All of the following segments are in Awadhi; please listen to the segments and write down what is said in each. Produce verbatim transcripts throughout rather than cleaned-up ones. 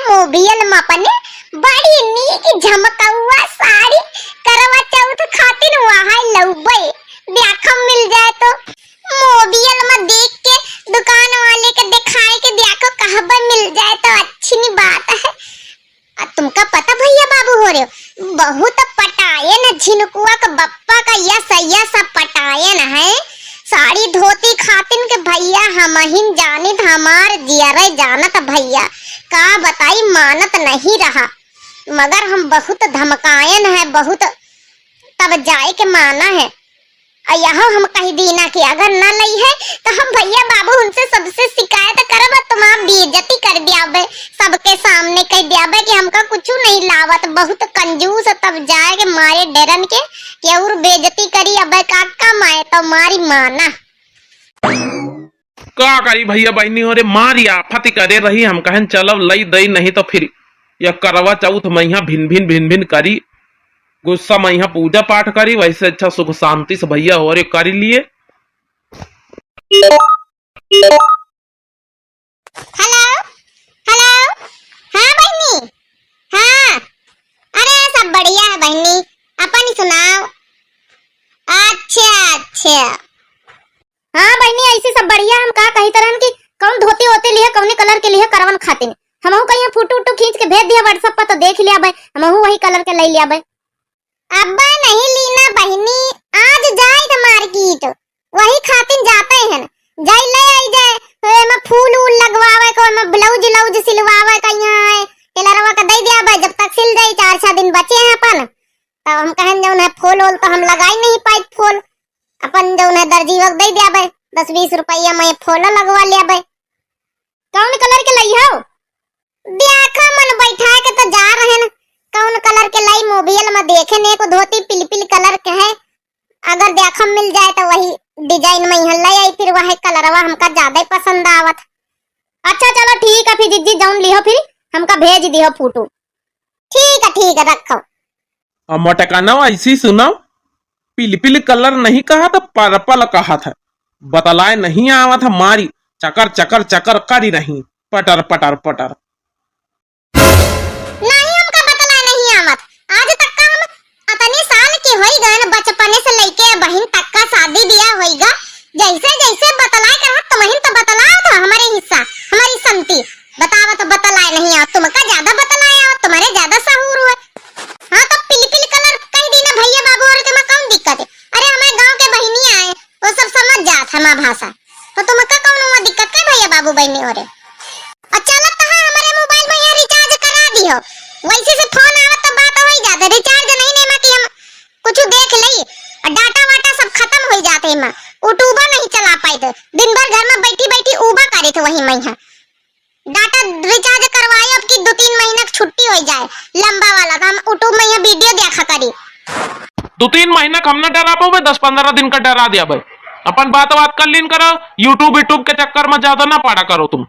मोबियल में अपने बड़ी नीक झमकौआ साड़ी करवा चौथ खातिन वहाँ लउबे, देखम मिल जाए तो। मोबियल में देख के दुकान वाले के दिखाए के देखो, कहबे मिल जाए तो अच्छी नी बात है। आ तुमका पता भैया बाबू हो रहे हो, बहुत पटायन है झिनकुआ का बप्पा का, यस यस पटायन है। साड़ी धोती खातिन के भैया हमहिन जानित, हमार जियरे जानत भैया, का बताई मानत नहीं रहा, मगर हम बहुत धमकायन है, बहुत तब जाए के माना है। अ यहो हम कहि दीना कि अगर न लइहे तो हम भैया बाबू उनसे सबसे शिकायत करब, तुम्हार बेइज्जती कर दियाबे, सबके सामने कहि दियाबे कि हमका कुछु नहीं लावत, बहुत कंजूस, तब जाए के मारे डरन के कि और बेइज्जती करी, अबे का कमाए तो मारी माना। का करी भैया बहिनी हो रे, मारी आफत करे रही, हम कहन चलब लई दई, नहीं तो फिर यह करवा चौथ मइहाँ भिन भिन भिन भिन करी, गुस्सा मइहाँ पूजा पाठ करी, वैसे अच्छा सुख शांति से भैया हो रे करी लिए। हेलो, हेलो, हाँ बहिनी, हाँ, अरे सब बढ़िया है बहिनी, अपन ही सुनाओ। अच्छा, अच्छा। हाँ बहिनी, ऐसे सब बढ़िया। हम का कहित रहन कि कौन धोती वोती लिहे, कौने कलर के लिहे करवन खातिन। हमहू कहिया फोटो उटो खींच के भेज दिया WhatsApp पर, तो देख लिया भाई, हमहू वही कलर के ले लिया भाई। अब्बा नहीं लीना बहिनी, आज जाइत मार्केट, वही खातिन जाते हैं, जाई ले आई जाए। तो एमे फूल उल लगवावे को, एमे ब्लाउज व्लाउज सिलवावे का यहाँ है, टेलरवा का दे दिया भाई, जब तक सिल जाई, चार छह दिन बचे हैं अपन। तब हम कहन जौन है फूल उल तो हम लगाई नहीं पाई फूल, अपन जौन है दर्जीवा के दे दिया भाई, दस बीस रुपया में फूल लगवा लिया भाई। कौन कलर के लई हो? देखा मन बैठा के तो जा रहे न, कौन कलर के लाई, मोबाइल में देखे ने को धोती पिल पिल कलर के है, अगर देखा मिल जाए तो वही डिजाइन में यहाँ ले आई, फिर वह कलरवा हमका ज्यादा ही पसंद आवत। अच्छा चलो ठीक है, फिर जिज्जी जौन लिहो फिर हमका भेज दिहो फोटो। ठीक है, ठीक है, रखो। अब मोटकाना ऐसी सुनाओ, पिलपिल कलर नहीं कहा था, पर्पल कहा था। बतलाए नहीं आवत है मारी, चकर चकर चकर करी रही, पटर पटर पटर। नहीं हमका बतलाए नहीं आवत, आज तक का हम अतने साल के होई गए न, बचपने से लेके बहिन तक का शादी बियाह होई गा, जैसे जैसे बतलाए कर तुमहिन तो बतलाओ तो हमारे हिस्सा, हमारी संती। बतावा तो बतलाए नहीं आवत, तुमका ज्यादा बतलाए आवत, तुम्हारे ज्यादा सहूर हुए। हाँ तो पिलपिल कलर कह दी ना भैया बाबू और के में कौन दिक्कत है? अरे हमारे गांव के बहिनिया है, वो सब समझ जात है माँ भाषा, तो तुमका कौन हुआ दिक्कत का भैया बाबू बहनी हो रे? और चलत तो है हमारे मोबाइल में यहाँ रिचार्ज करा दी हो, वैसे से फोन आवत तो बात हो ही जाते, रिचार्ज नहीं नेमा कि हम कुछ देख लई, और डाटा वाटा सब खत्म हो जाते हैं माँ, यूट्यूब नहीं चला पाए थे, दिन भर घर में बैठी बैठी ऊबा करे थे वही में यहाँ। डाटा रिचार्ज करवाए, अब की दो तीन महीना की छुट्टी हो जाए लंबा वाला, तो हम यूट्यूब में ये वीडियो देखा करी। दो तीन महीना का हम ना डरा पावे, दस पन्द्रह दिन का डरा दिया भाई। अपन बात बात कर लीन करो, यूट्यूब यूट्यूब के चक्कर में ज्यादा ना पड़ा करो तुम।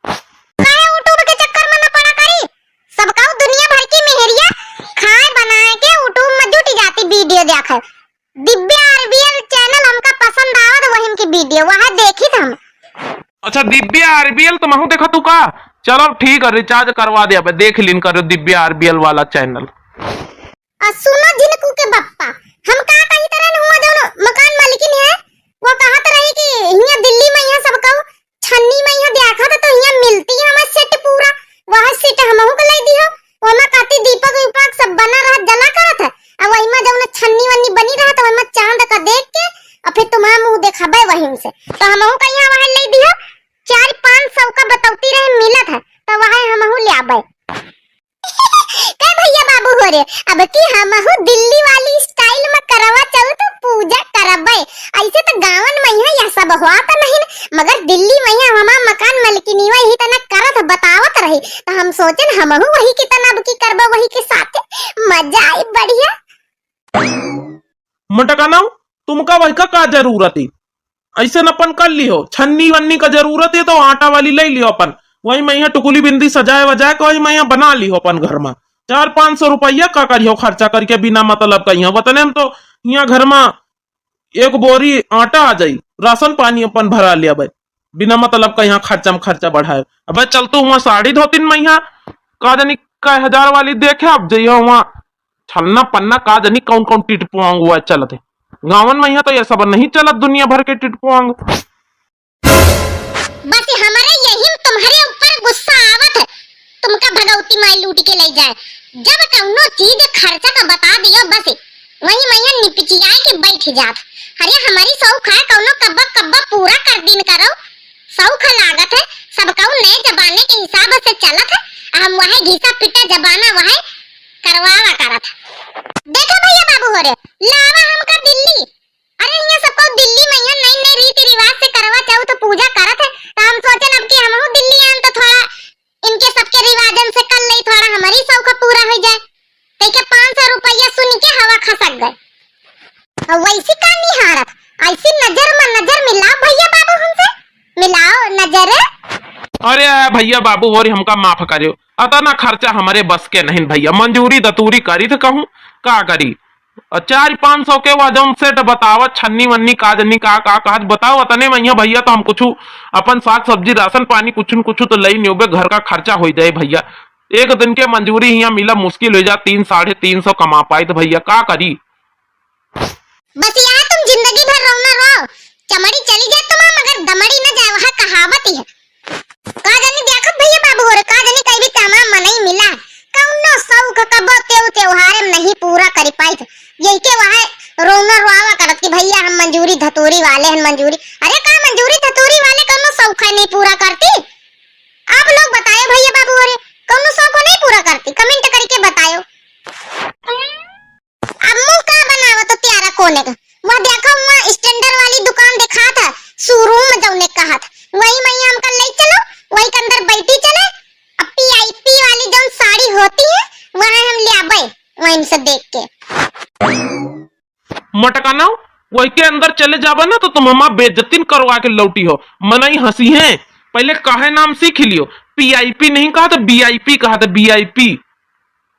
काहे यूट्यूब के चक्कर में ना पड़ा करी? सबका दुनिया भर की मेहरिया खाए बनाए के यूट्यूब में जुट जाती वीडियो देखे। दिव्या आरबीएल चैनल हमका पसंद आवत, वही की वीडियो वहाँ देखी हम। अच्छा, दिव्या आरबीएल तुमहू देखा तू का? चलो ठीक है, रिचार्ज करवा दे, अब देख लिन करो दिव्या आरबीएल वाला चैनल। आ सुनो झिनकू के बप्पा, हम का कही तरह हुआ जौन मकान मालिकिन है, वो कहत रही कि हियाँ दिल्ली में यहाँ सब कहू छन्नी में यहाँ देखा था तो यहाँ मिलती है हमार सेट पूरा, वह सेट हमहू के ले दियो। ओमा कहती दीपक वीपक सब बना रहत, जला करत है, आ वही में जौन छन्नी वन्नी बनी रहत है, वही में चांद का देख के और फिर तुम्हारा मुंह देखाबे वहीं से, तो हमहू का यहाँ वहाँ ले दियो। चार पाँच सौ का बतौती रहे मिलत है, तो वहाँ हमहू ले आबे। का भैया बाबू हो रे, अब की हमहू दिल्ली वाली स्टाइल में करवा चौथ पूजा करबे। ऐसे तो गाँवन में यहाँ यह सब हुआ तो नहीं न, मगर दिल्ली में यहाँ हमार मकान मलकिनी वही तना करत बतावत रही, तो हम सोचन हमहू वही के तना अब की करबे, वही के साथ मजा आई बढ़िया। मोटकाना, तुमका वही का, का जरूरत है? ऐसे न अपन कर लिहो, छन्नी वन्नी का जरूरत है तो आटा वाली ले लिहो अपन, वही में यहाँ टुकुली बिंदी सजाए वजाए के वही में यहाँ बना लिहो अपन घर में। चार पाँच सौ रुपया का करिहो खर्चा करके बिना मतलब का, यहाँ वतने में तो यहाँ घर में एक बोरी आटा आ जाई, राशन पानी अपन भरा लिया भाई, बिना मतलब का यहाँ खर्चा में खर्चा बढ़ाए। अबे चल तू वहाँ साड़ी धोतिन में यहाँ का जानी कै हजार वाली देखे, अब जइहो वहाँ छलना पन्ना का जानी कौन कौन टिटपुआंग हुआ चलत है। गाँवन में यहाँ तो ये सब नहीं चलत, दुनिया भर के टिटपुआंग। बस हमरे यही में तुम्हरे ऊपर गुस्सा आवत है, तुमका भगवती माई लूट के ले जाए। जब कौनो चीज खर्चा का बता दियो, बस वही मैया निपचियाए के बैठ जात। अरे हमारी शौक है कौनो कब्बा कब्बा पूरा कर दिन करो, शौक लागत है, सब कौन नए जमाने के हिसाब से चलत है, आ हम वह घिसा पिटा जमाना वह करवावा करत है। देखा भैया बाबू हो रे, लावा हमका दिल्ली, अरे, यहाँ सबको दिल्ली में यहाँ नई नई रीति रिवाज से करवा चौथ पूजा करत है, तो हम सोचन अब कि हमहू दिल्ली आन तो थोड़ा इनके सबके रिवाजन से कर लई, थोड़ा हमारी शौक पूरा हो जाए। तो के पाँच सौ रुपया सुन के हवा खसक गए। और वैसी का निहारत, ऐसी नजर में नजर मिलाओ भैया बाबू हमसे, मिलाओ नजर। अरे भैया बाबू होरी हमका माफ करियो, अतना खर्चा हमारे बस के नहीं भैया, मंजूरी दतूरी करी थे कहूँ का करी। और चार पाँच सौ के वह जौन सेट बतावत, छन्नी वन्नी का जन्नी का, का कहत बताओ, अतने में यहाँ भैया तो हम कुछ अपन साग सब्जी राशन पानी कुछ न कुछ तो लई नियोबे, घर का खर्चा हो जाए भैया। एक दिन के मंजूरी यहाँ मिला मुश्किल हो जा, तीन साढ़े तीन सौ कमा पाई तो भैया का करी। बस यहाँ तुम जिंदगी भर रोना रो, चमड़ी चली जाए तुम्हार मगर दमड़ी न जाए, वह कहावत ही है। का जानी देखत भैया बाबू हो रे, का जानी कई भी तमा मनई मिला, कौनो शौक कबो तेउ त्योहार में नहीं पूरा करी पाइत। यही के वह रोना रोआवा करत कि भैया हम मंजूरी धतूरी वाले हैं, मंजूरी। अरे का मंजूरी धतूरी वाले कौनो शौक है नहीं पूरा करती? आप लोग बतायो भैया बाबू हो रे, कौनो शौक नहीं पूरा करती? कमेंट करके बतायो। अब मुंह का बनावत हो त्यारा कोने का? वह देखो वहाँ स्टैंडर्ड वाली दुकान दिखात है, शोरूम जौने कहत, वही में हमका ले चलो, वही के अंदर बैठी चले। अब पीआईपी वाली जौन साड़ी होती है वह हम ले आबे वहीं से देख के। मटकाना, वही के अंदर चले जाबे ना तो तुम हमार बेइज्जती करवा के लौटी हो, मनई हंसी है। पहले काहे नाम सीख लियो, पीआईपी नहीं कहा तो बीआईपी कहा तो बीआईपी।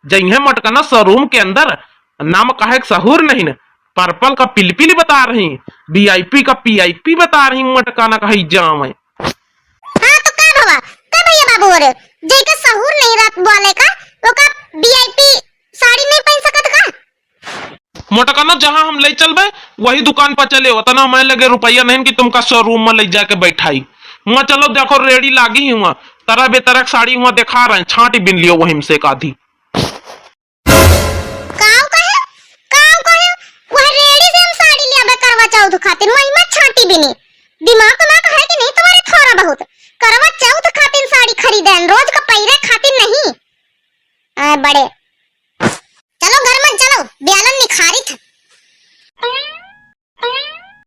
जइहे मटकना शोरूम के अंदर, नाम काहे के सहूर नहीं न, पर्पल का पिलपिल बता रही, बीआईपी का पीआईपी बता रही, मटकना कही जावे। हाँ तो का भवा, का भैया बाबू रे, जइके सहूर नहीं रात वाले का, वो का बीआईपी साड़ी नहीं पहन सकत का? मोटकना जहाँ हम ले चलबे, वही दुकान पर चले, उतना हमारे लगे रुपया नहीं कि तुमका शोरूम में ले जाके बैठाई। वहाँ चलो देखो रेडी लागी ही वहाँ, तरह बेतरह के साड़ी वहाँ दिखा रहे हैं, छांटी बिन लियो वहीं से एक आधी। काऊ कहे? काऊ कहे? वह रेड़ी से हम साड़ी ले आबे करवा चौथ खातिर, वही में छांटी बिनी। दिमाग तो ना कहे कि नहीं तुम्हारे थोड़ा बहुत। करवा चौथ खातिर साड़ी खरीदे, रोज का पहिरे खातिर नहीं। आ, बड़े